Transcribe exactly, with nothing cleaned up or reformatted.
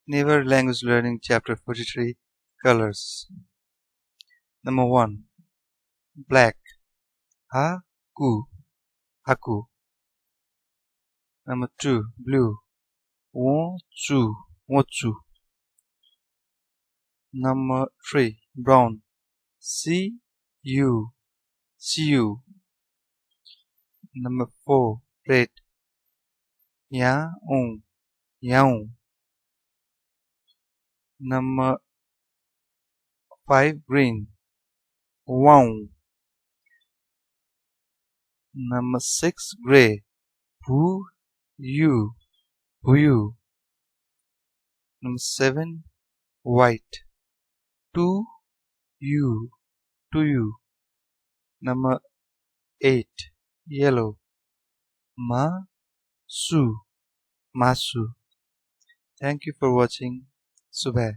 Never Language Learning, Chapter forty-three, Colors. Number one, black. Haku, haku. Number two, blue. Wochu, wochu. Number three, brown. Siyu, siyu. Number four, red. Yaung, yaung. Number five, green. Waung. Number six, grey. Puyu, puyu. Number seven, white. Tuyu, tuyu. Number eight, yellow. Masu, masu. Thank you for watching. Subhai.